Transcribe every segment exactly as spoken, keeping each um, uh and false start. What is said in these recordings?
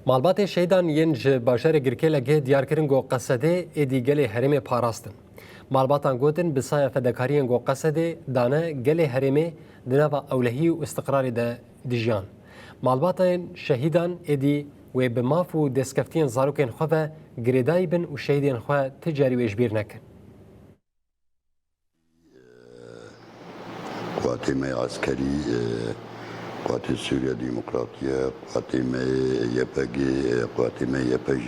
Malbatê şehîdan yên ji bajarê Girkêlekê diyar kirin ku Qesedê êdî gelê herêmê parastin. Malbatan gotin bi saya fedekariyên ku Qesedê dane gelê herêmê di nava ewlehî û istiqrarê de dijiyan. Malbatên şehîdan êdî wê bi maf û destkeftiyên zarokên xwe ve girêdayî bin û şehîdên xwe ti carî wê ji bîr nekin. Quwatê me yê eskerî, e, Quwatê Sûriya Demokratî ye, quwatê me yê Y P G, e, quwatê me yê Y P J,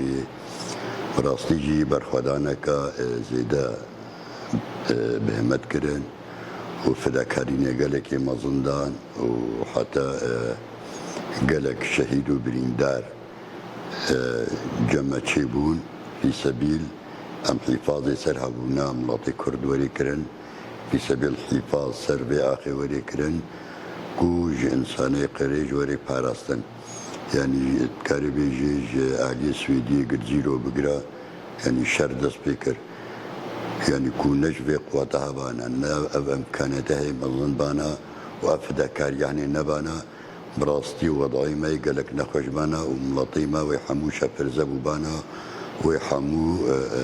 bi rastî jî berxwedaneke, e, zêde, e, bi himmet kirin û fidekarînê gelekê mezin dan û heta, e, gelek şehîd û birîndar e, cem me çêbûn, fîsebîl em hîfazê ser hebûna miletê Kurd werê kirin, fîsebîl hîfaz ser vê axê werê kirin ku ji însanê qirêj werê parastin. Yanî dikarê bêjî ji aliyê Swêdiyê gir zîro bigire, yanî şer dest pê kir. Yanî ku ne ji vê quweta hebana, ne ev imkaniyete heye mezin bana û ev fedakariyanê nebana, bi rastî wedayê me yê gelek nexweş bana û miletê me wê hemû şepirze bûbana, wê hemû, e, e,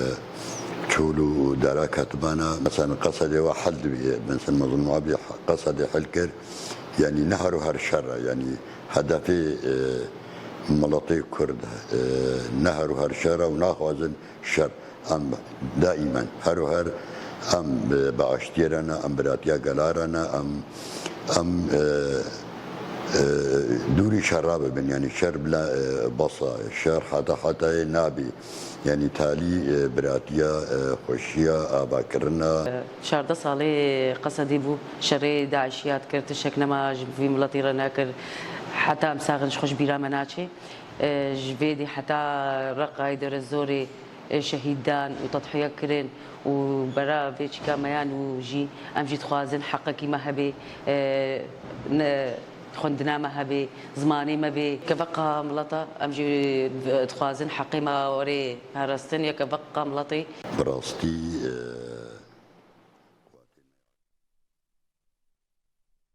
çol û dara ketibana. Mesela Qesedê we hel dibî, mesela Mezlûm Ebdî Qesedê hel kir, yanî ne her û her şer e, yanî hedefê, e, miletê Kurd, e, ne her û her şer e û naxwazin şer. Em daîmen her û her em bi, bi aştiyê re ne, em biratiya gela re ne, em, em, e, e, dûrî şera bibin. Yanî şer bila, e, basa, şer heta hetayê nabî. Yanî talî, e, biratiya, e, xweşiya, avakirina. Çardeh salê Qesedî bû, şerê DAIŞî hat kir, tiştek nema ji vî miletî re nekir. Heta em saxin ji xwe ji bîra me naçê. E, ji vê dî heta Reqayê, Derezorê, e, şehîd dan û tedhiye kirin û bera vê çîka me ya nû jî em jî dixwazin heqekî me hebe, e, ne, xwendina me hebe, zimanê me be. Keveqa mileta em jî dixwazin heqê me were parastin ya keveqa miletê. Bi rastî, e,